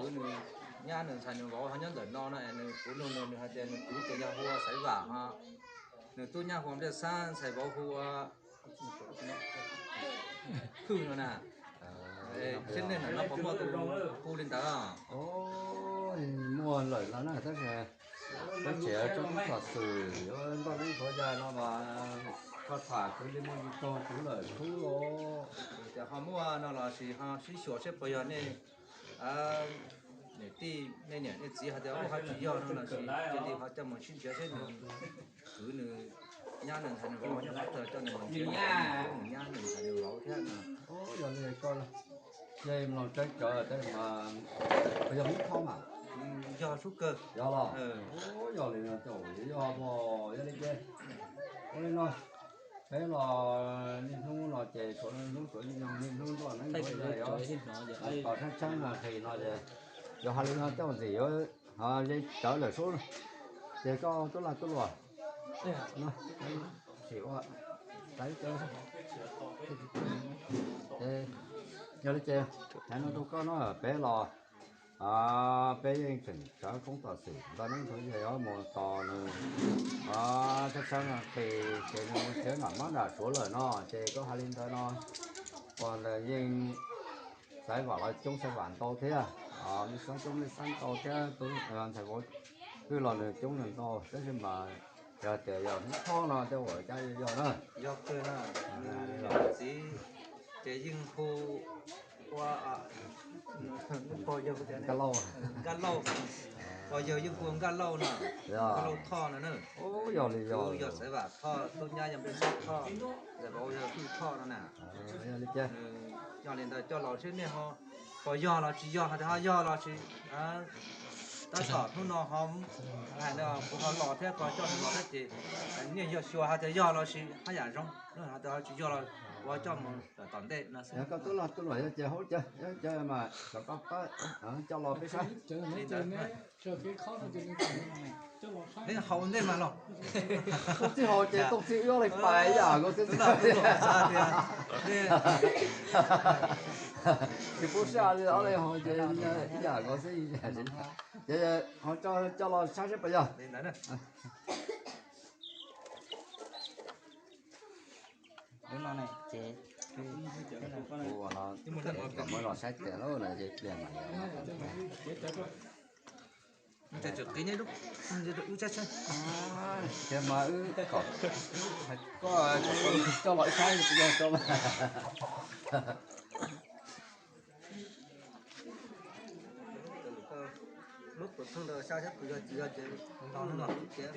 Kuv nws nyab nws ntxhais nws vauv ho nyob ntawm no no, nws kuv nug nws, nws hais tias nws kuv tus yog hu ua Xaiv Vam ho, nws tub nyab hu ua Npliaj Xab, ntxhais vauv hu ua Khwj no na. Seb nej ntawm no puas muaj tus hu li ntawd? Muaj lawm no na, tab sis peb tsev tsob koob tom xwm yuav nroj neeb qhuav yas no mas koj tham kwv li muaj yus tog kuv lawm xwb los. Ces ho muaj no los sis ho sib xyuas seb puas yog nej niam tij, nej niam nej txiv hais tias ua ho tsis yog no los sis cia li ho coj mus sib nrhiav seb nws kwv nws nyab nws ntxhais nws vauv nyob qhov twg coj nws mus nrhiav, nws nyab nws ntxhais nws vauv thiab no. Yog li koj, yog mloog tseeb tsawv tab sis mas puas yog Hmoob Thoj mas? Yog Sub Kawg. Yog los? Yog li no, yog, yog li ces ua li no, peb los niaj hnub no ces tshuav hnub tsuav nyoog niaj hnub nroj neeb ntawd, yog tos tshaib tshaib nqhis no ces yog hais li no coj ntxim yuav ze tsawv lawm sub, ces koj tub lag tub luam, sim ua, yog li ces hais no rau koj no peb los peb yeej tseem tsawv koob tom xwm nroj neeb ntawd, yog mus tos nws tshaib tshaib nqhis ces nws mus nrhiav nram mab nram suav lawm no ces koj hais li ntawd no, ua ntawd yeej Xaiv Vam los coob Xaiv Vam ntau thiab, Npliaj Xab coob Npliaj Xab ntau thiab, tus ntxhais vauv Khwj los nws coob nws ntau tab sis mas yog tias yog Hmoob Thoj no tej uas cab yog na. Yog kawg na, txiv ces yeej hu ua Nkaj Lauj, Nkaj Lauj, pog yawg yeej hu ua Nkaj Lauj no, Nkaj Lauj Thoj no na. Yog li yog, yog Xaiv Vam Thoj, tub nyab yog Npliaj Xab Thoj, ntxhais vauv yog Khwj Thoj no na. Yog li ntawd coj los seb nej ho puas yog los tsis yog, hais tias ho yog los sis tab tom hnub no ho hais kuv ho los thiab, koj coj nws los thiab ces nej yog xyuas hais tias yog los sis haj yam zoo, hais tias ho tsis yog los ua coj mus tom ntej no xwb. Koj tub lag tub luam yog ces hauv cawv mas cov pab pab coj los peb saib. Haus ntej mas los. Tub txib haus ces tub txib wb ob leeg pais ib yam nkaus xwb. Tsis pub sij hawm li ob leeg haus ces ib yam nkaus xwb. Ces ho coj los saib seb puas yog. Muab los saib tias lub no ces pliag mas. Tias mas wb kom koj coj los ib sab tsis yog tso mas. Lub tus thawj ntawd xyab thiab tus yog tsis yog ces hnub no tias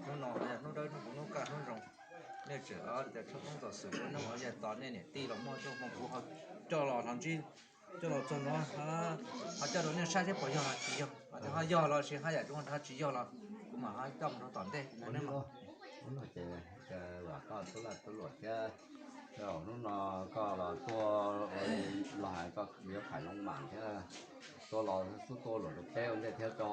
hnub no hnub dawb hnub kuv hnub kaj hnub zoo, nej tseem tias tshoob koob tom xwm ua neej ua yaig tos nej niam tij los muaj txoj hmoo kuv ho coj los los ntsib, coj los txog no ho coj rau nej saib thiab puas yog los tsis yog, ho yog los sis haj yam zoo ho tsis yog los kuv mam ho coj mus rau tom ntej no. Ces vam koj tub lag tub luam thiab, hnub no koj los tuaj los hais koj yuav phais loo mam thiab, tuaj los xub tuaj luam rau peb ua ntej thiab tso.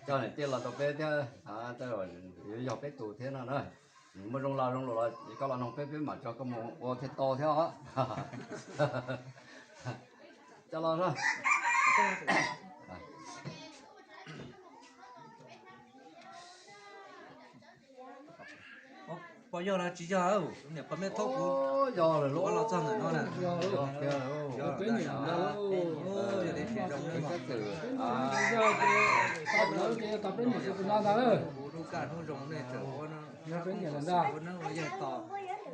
Coj niam tij los rau peb thiab, yuav yog peb tus thiab no na. Muaj zoo los zoo luam los koj los noog peb, peb mam tso koj mus ua thiaj tau thiab os. Coj los. Puas yog los tsis yog? Niam pog meb thaub kuv yog lawm los txog ntawm no na. Peb niam ntag, yog li tsis zoo, peb niam ntag, kuv lub kaj hnub zoo nej tseem ua neej ua yaig tos,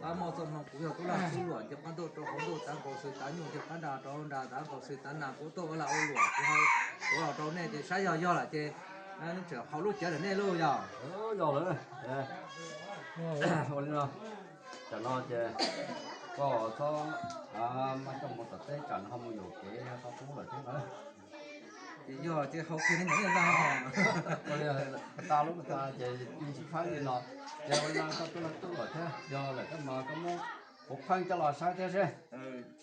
pab muaj txoj hmoo kuv yog tub lag tub luam nce qab ntuj rau hauv ntuj, tav nkaus xwm tav nyuj nce qab nrad rau nrad, tav nkaus xwm tav nas kuv tuaj ua lag ua luam, kuv los rau nej ces saib yog yog lawm ces nej tseem haus lub cev lawm nej lauj yog. Yog lawm. Ua li no, tsam no ces koj txhob maj coj mus tom teb, tsam no ho mus yuam kev tau pub lawm thiab na. Ces yog ces haus kiag li ntawd ntag. Ua li, tas lub tas ces sib faib li no, ces ua li no koj tub lag tub luam thiab, yog lawm koj mas koj muab kuv pheej coj los saib thiab seb.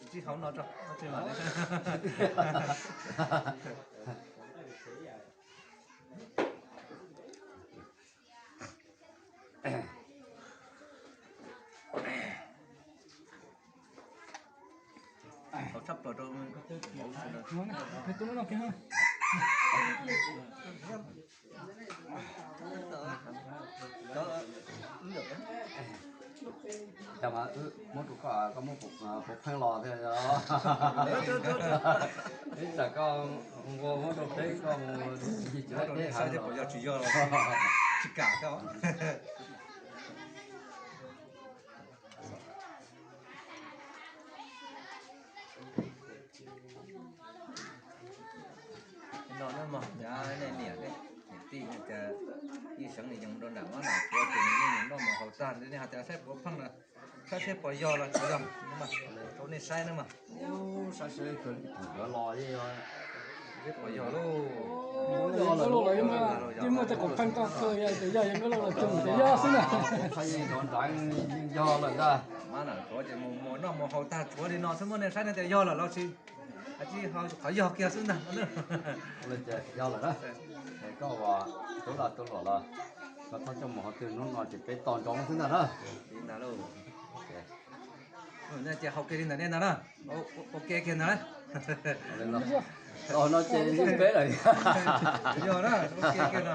Tsis haus no tso. Thaum tshaj plaws rau hauv sawv daws. Cov mas wb muab rau koj, koj muab puav pheej los thiab os. Ib tsam koj nqua muab rau peb koj mus ncig tsis laib teb heev los. Tsis kam koj. No na mog, nej niam nej tij, yeej seev nws yees rau nram mab nram suav ces nws yeej mus noj mus haus tag, nej hais tias saib puav pheej na, saib seb puas yog los tsis yog, rau nej saib na mog. Saib seb, los, seb puas yog lauj. Yog lawm, yeej muaj tej qhov pheej toj kawg, yog tias yog, yog nkauj loj los cog tias yog xwb na. Puav pheej yeej nrov nrov, yeej yog lawm ntag. Mab nram suav ces mus mus noj mus haus tag tshuav li no xwb, muaj neeg saib neeg tias yog lawm los tsis, qhov yog kiag xwb ntag. Yog lawm na. Es koj ua tub lag tub luam los koj txhob coj mus qhov twg, hnub no ces peb tos ntsoov xwb ntag na. Li ntawd lauj. Ces hau kiag li ntawm nej ntag na. Ua ke kiag ntag na. No ces yeej peb lawm. Yog na, ua ke kiag no.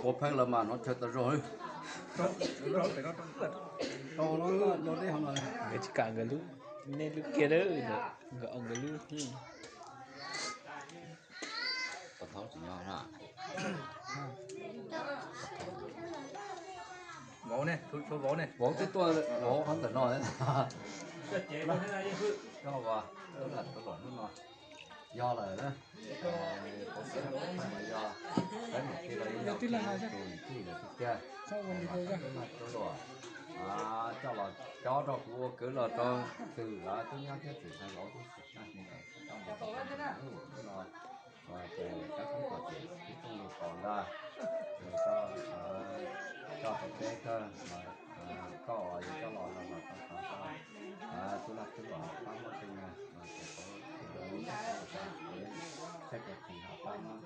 Puav pheej lawm mas hnov chaw tas zog li. Nkawd tsis kam nkawd lub, nej lub kiag, nkawd nkawd lub. Vauv ne, vauv twb tuaj, vauv qhov ntawm no. Koj ua, koj lam tau los hnub no. Yog lawm na. Yog, peb niam tij los yeej yog tus tij lawm tiag tiag. Tub lag tub luam coj los cob rau kuv ua kwv los rau twm lawv tub nyab thiab txiv xeev laus tub tsis tag li lawm. Coj mus ua no ces kab txoob kom ces ib txooj lus kom ntag. Ces koj coj tau peb kawg, koj uas yuav coj los los los tau tau tub lag tub luam pab muab tej nyuag ces qhov saib cov txiv ho pab muab.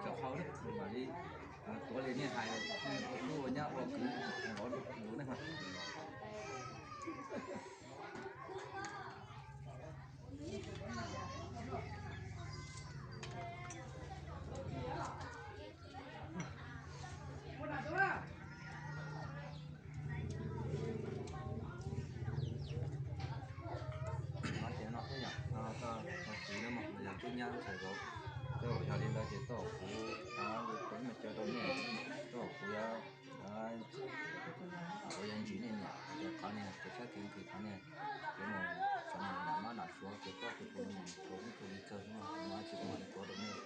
Txawm hau mam li tuav li nej hais, nej ua tub ua nyab ua kwv, vauv lus nej mas. Ces no xwb yom, no txog txiv no mas yog tub nyab ntxhais vauv, tej zaum yog li ntawd ces tej zaum kuv, kuv mas caw rau nej, tej zaum kuv yuav, kuv yuav ntsis nej niam ces qhov niag kev sab kev nqhis qhov niag kev mus xyov mus nram mab nram suav ces koj tus tus mus tus ib tug li kawg xwb no tsis muaj li tuav rau nej.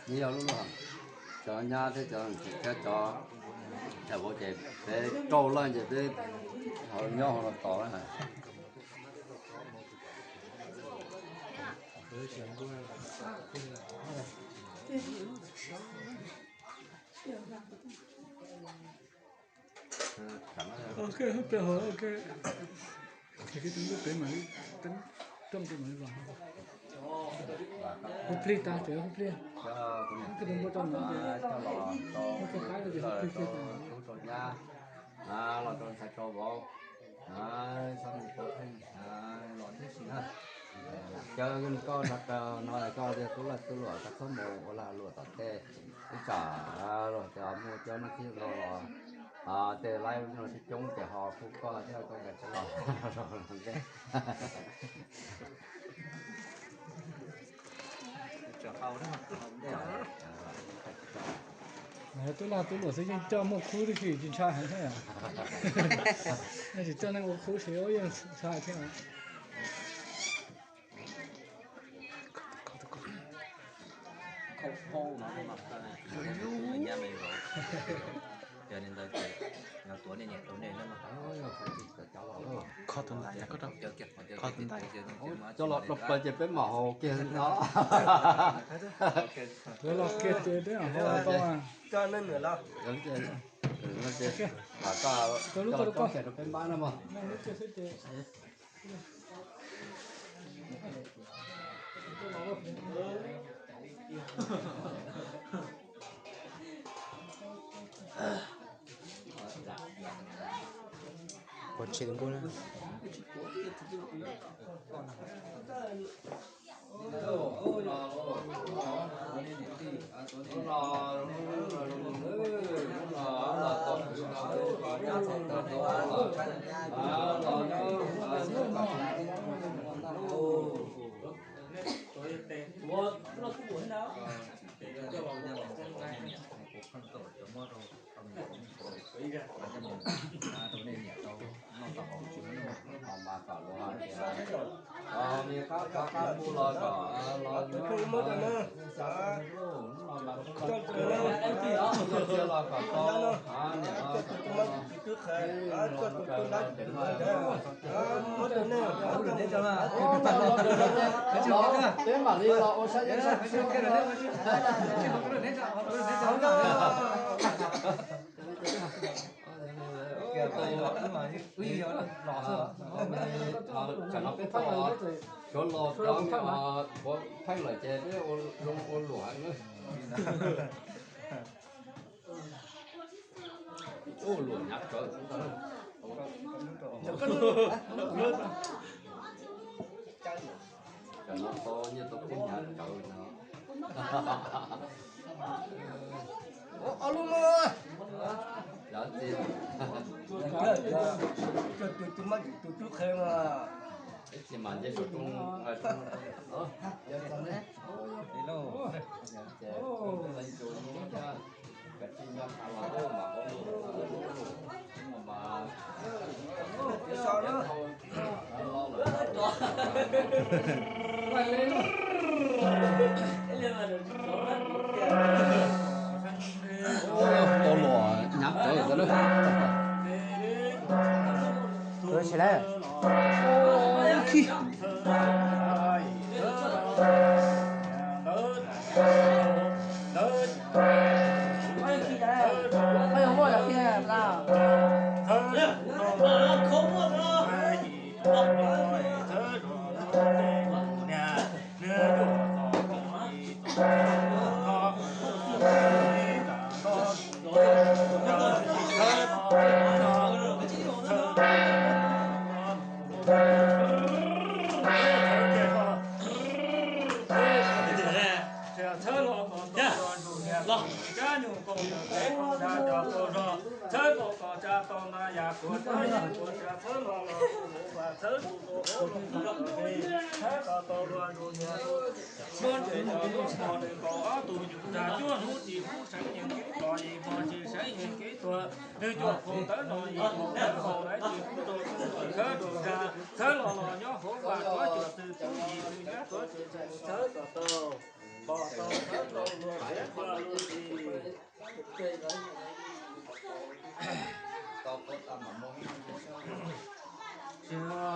Nws yog lub luag cov nyab thiab cov, thiab cov, cov vauv ces peb rau leej ces peb ho nyob hauv no tos lawm. Ok, hub plig hov, ok. Ces kib tub ntuj peb mam li, tub ntuj peb mam li vas. Hub plig tas, tseem hub plig. Kib tub ntuj tau no ces, no ces qab no ces hub plig plig tas. Los rau ntxhais rau vauv, txhob mus pov pheej los tib si na. Caw koj nrog koj no koj yog tub lag tub luam koj txhob mus ua lag luam tom tej, ib tsam luag cov muaj coob noj txhij no los tej laib no tsis coob ces ho pub koj thiab koj nkawd tsis los. Tseem hau thiab mas, hau ntej. Tub lag tub luam xwb yeej coj muaj khub tib si tsis ntshai heev thiab. Tsis coj neeg ua khub si yeej ntshai thiab. Kho tus ntawd, kho tus ntawd. Coj los rau plaws ces peb mam haus kiag no. Los kiag ces peb mam haus tau. Coj lub ko rau koj. Peb mam no mas. Kuv tsis nkuj na. Peb mam li los ua saib. Tsam no peb tau suav los cov pheej lawm ces peb zoo ua luam na. Ua luam hnyav tsawv. Tsam no tau nyiaj tau kub hnyav tsawv no. Ob lub no. Cov txiv, tus tub qhe mas ib txhia mas nce saum roob. Tau luam hnyav tsawv xwb na. Tus tsis lawm. Txhawb los kom tau los ntsuag niam tau, kab nyuag nkaus ntawm peb tau nta cov qaug zog, txhawb kom tsa tau na yam kuv txhawb yam kuv tsa, txhawb los los tus huv vas, txhawb tus tus huv los tus tus, txhawb kom tau los ntsuag niam tau. Muab ntses cov lub mos nws nkaus ob tug nyuj tag, cuaj hnub tsis pub seev yees kev tos, yim hmo tsis seev yees kev tuag. Nws cuam phau ntawv no yim hmo ntawv hau lawv tsis pub rau tub txawm khawb rau nra. Txhawb los los nyob huv vas, txhawb cuam txwv tub yim txwv nyab, txhawb tsis txhawb kom tau, pom tau txhawb tau luag txhawb tau lub txim. Sis, hnub no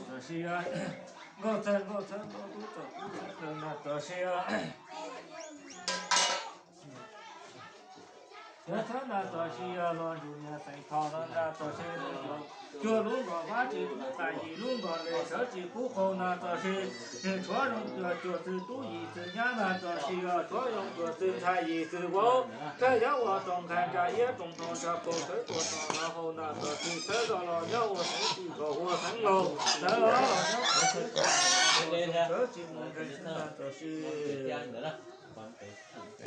txawm sis, nkauj txawg nkauj txhawb nkauj, tub txawm tub txhawb nkauj na txawm sis. Txhawb na txawm sis, los ntsuag niam teem tho na txawm sis, cuag lub nkaus vab tsis pub txais, yim lub nkaus le sawv tsis pub qaug na txawm sis. Nws tshuav zoo cuag cuam txwv tub yim txwv nyab na txawm sis, tshuav zoo cuam txwv ntxhais yim txwv vauv. Txhawb yog ua rooj nqaij ntsa iab rooj tog ntsa pau sawv tuaj tog los hauv na txawm sis, txhawb zog los nyob ua xeev tsis kom ua xeev laug, txhawb los nyob ua xeev tsis kom ua xeev, sawv tsis mus nqe xeev na txawm sis.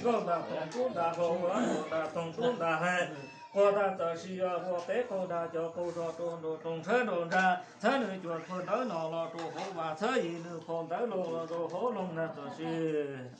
Nkauj ntas toog tub ntas hlau, nkauj ntas toog tub ntas hlais, quas ntas txawm sis, quas qev qaug ntas cov qaug zog rau nraum rooj txhawb nraum nra, txhawb nws cuam phau ntawv no los rau hauv vas, txhawb yim nws phau ntawv los rau hauv loog na txawm sis.